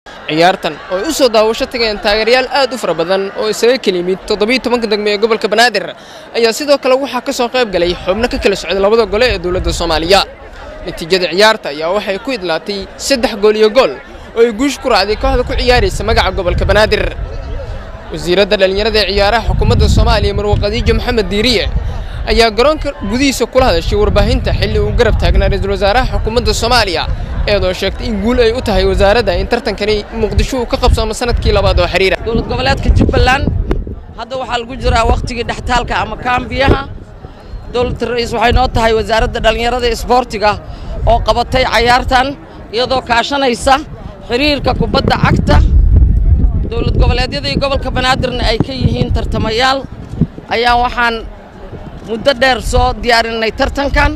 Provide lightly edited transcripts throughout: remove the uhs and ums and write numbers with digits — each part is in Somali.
Ciyaartan oo ay u soo daawasho tageen taageerayaal aad u fara badan oo isaga kala yimid 17-ka degmo ee gobolka Banaadir ayaa sidoo kale waxaa ka soo qayb galay xubno ka kala socda labada gole ee dowladda Soomaaliya. Natiijada ciyaarta ayaa waxay ku idlaatay 3 gool iyo gool oo ay guush ku raacday kooxda ku ciyaaraysa magaca gobolka Banaadir. Wasiiradda dhalinyarada ee ciyaaraha xukuumadda Soomaaliya Marwo Khadiijo Maxamed Diiriye ayaa garoonka gudihiisa kula hadashay warbaahinta xilli uu garab taagnaa ra'iisul wasaaraha xukuumadda Soomaaliya, iyadoo sheegtay in guul ay u tahay wasaaradda in tartankani Muqdisho uu ka qabsoomo sanadkii labaad oo xiriira. Dowlad goboleedka Jubbaland hadda waxaa lagu jiraa wakhtigii dhextaalka ama kaambiyaha. Dowladda ra'iis waxay noo tahay wasaaradda dhallinyarada isboortiga oo qabatay cayaartan iyadoo kaashanaysa xiriirka kubadda cagta dowlad goboleedyada iyo gobolka Banaadirna ay ka yihiin tartamayaal. Ayaa waxaan muddo dheer soo diyaarinay tartankan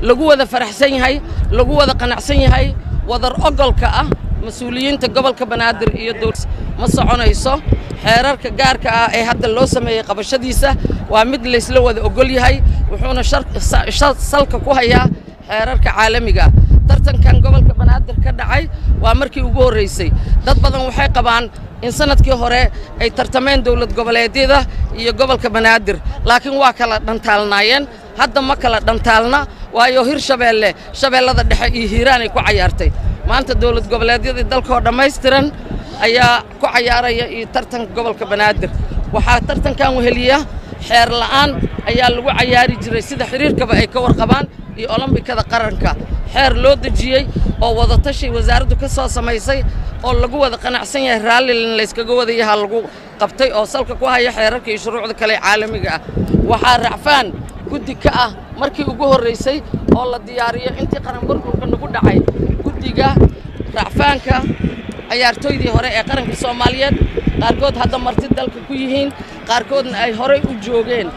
lagu wada faraxsan yahay, lagu wada qanacsan yahay, wadar ogolka ah mas-uuliyiinta gobolka Banaadir iyo ma soconayso. Xeerarka gaarka ah ee hadda loo sameeyey qabashadiisa waa mid laysla wada ogol yahay, wuxuuna salka ku hayaa xeerarka caalamiga. Tartankan gobolka Banaadir ka dhacay waa markii ugu horraysay. Dad badan waxay qabaan in sanadkii hore ay tartameen dowlad goboleedyada iyo gobolka Banaadir, laakiin waa kala dhantaalnaayeen. Hadda ma kala dhantaalna, waayo Hirshabeelle, Shabeellada Dhexe iyo Hiiraan ay ku cayaartay. Maanta dowlad goboleedyadii dalkoo dhammaystiran ayaa ku cayaaraya iyo tartanka gobolka Banaadir. Waxaa tartankan weheliya xeer la'aan ayaa lagu cayaari jiray, sida xiriirkaba ay ka warqabaan iyo olombikada qaranka. Xeer loo dejiyey oo wadatashi wasaaraddu ka soo samaysay oo lagu wada qanacsan yahay, raallilin layskaga wadayaha lagu qabtay oo salka ku haya xeerarka iyo shuruucda kale ee caalamiga ah. Waxaa racfaan guddi ka ah markii ugu horraysay oo la diyaariyo intii qaranburburka nagu dhacay guddiga racfaanka cayaartooydii hore ee qaranka Soomaaliyeed, qaarkood hadda marti dalka ku yihiin, qaarkoodna ay horay u joogeen.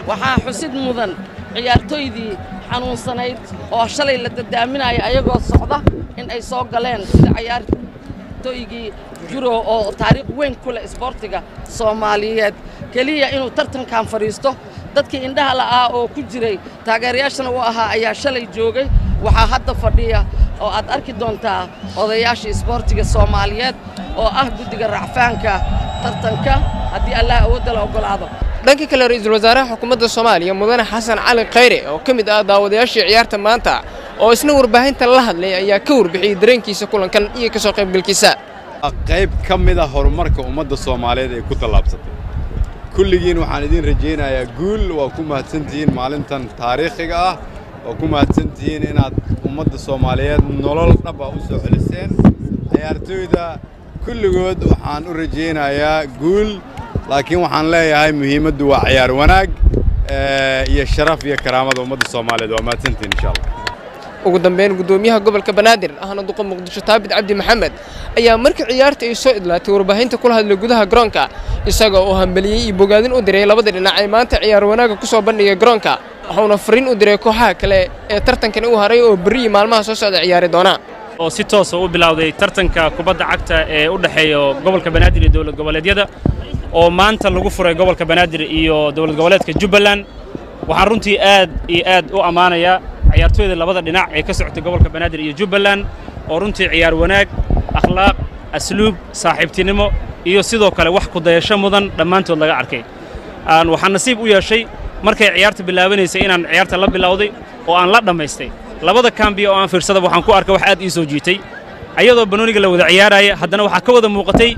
Waxaa xusid mudan ciyaartooydii xanuunsanayd oo shalay la dadaaminaya ayagoo socda in ay soo galeen, sida cayaartooygii Juro oo taariikh weyn ku leh isboortiga Soomaaliyeed. Keliya inuu tartankan fadhiisto dadkii indhaha la'aa oo ku jiray taageerayaashana u ahaa ayaa shalay joogay. Waxaa hadda fadhiya oo aad arki doontaa odayaasha isboortiga Soomaaliyeed oo ah guddiga racfaanka tartanka, haddii Allah awoodda la oggolaado. Dhanka kale, ra'iisul wasaaraha xukuumadda Soomaaliya Mudane Xasan Cali Khayre oo ka mid ah daawadayaashii ciyaarta maanta oo isna warbaahinta la hadlay ayaa ka warbixiyey dareenkiisa kulankan iyo ka soo qaybgalkiisa. Qayb ka mid ah horumarka ummadda Soomaaliyeed ay ku tallaabsatay. Kulligiin waxaan idiin rajaynayaa guul. Waa ku mahadsantihiin maalintan taariikhiga ah, waa ku mahadsantihiin inaad ummadda Soomaaliyeed nolol dhab ah u soo celiseen. Ciyaartooyda kulligood waxaan u rajaynayaa guul, laakiin waxaan leeyahay muhiimaddu waa ciyaar wanaag iyo sharaf iyo karaamada ummadda Soomaaliyeed. Waa mahadsantihiin insha Allah. Ugu dambeyn, guddoomiyaha gobolka Banaadir ahna duqa Muqdisho Taabid Cabdi Maxamed ayaa markii ciyaarta ay soo idlaatay warbaahinta kula hadlay gudaha garoonka, isaga oo hambaliyey iyo bogaadin u diray labada dhinac ee maanta ciyaar wanaagga ku soo bandhigay garoonka, wuxuuna fariin u diray kooxaha kale ee tartankani u haray oo berri iyo maalmaha soo socda ciyaari doona. Oo si toosa u bilowday tartanka kubadda cagta ee u dhexeeya gobolka Banaadir iyo dowlad goboleedyada oo maanta lagu furay gobolka Banaadir iyo dowlad goboleedka Jubbaland. Waxaan runtii aad iyo aad u ammaanayaa ciyaartooyda labada dhinac ee ka socotay gobolka Banaadir iyo Jubbaland oo runtii ciyaar wanaag, akhlaaq, asluub, saaxiibtinimo iyo sidoo kale wax ku dayasho mudan dhammaantood laga arkay. Waxaan nasiib u yeeshay markay ciyaarta bilaabanaysay inaan ciyaarta la bilowday oo aan la dhammaystay. Labada kambiya oo aan fiirsadaba waxaan ku arkay wax aad ii soo jiitay. Ayadoo banooniga la wada ciyaaraya, haddana waxaa ka wada muuqatay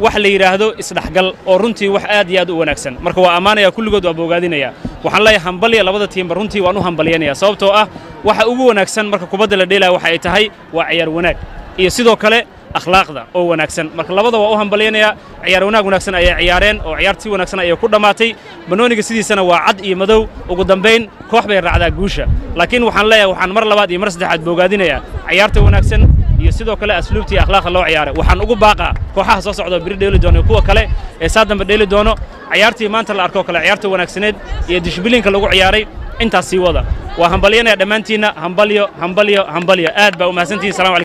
wax la yidhaahdo isdhexgal oo runtii wax aad iyo aad u wanaagsan. Marka waa ammaanaya kulligood, waa bogaadinaya. Waxaan leeyahay hambalya labada tiimba, runtii waan u hambalyanaya, sababtoo ah waxa ugu wanaagsan marka kubadda la dheelaya waxa ay tahay waa ciyaar wanaag iyo sidoo kale akhlaaqda oo wanaagsan. Marka labada waa u hambalyanayaa. Ciyaar wanaag wanaagsan ayay ciyaareen oo ciyaarta si wanaagsan ayay ku dhammaatay. Banooniga sidiisana waa cad iyo madow, ugu dambayn koox bay raacdaa guusha, laakiin waxaan leeyahay waxaan mar labaad iyo mar saddexaad bogaadinayaa ciyaarta wanaagsan iyo sidoo kale asluubta iyo akhlaaqda loo ciyaaray. Waxaan ugu baaqaa kooxaha soo socda oo biri dheeli doono iyo kuwa kale ee saa dambe dheeli doono, ciyaartii maanta la arkoo kale, ciyaarta wanaagsaneed iyo dishbiliinka lagu ciyaaray intaas sii wada. Waa hambalyanaya dhammaantiinna. Hambalyo, hambalyo, hambalyo. Aad baa u mahadsantihiin. Salam.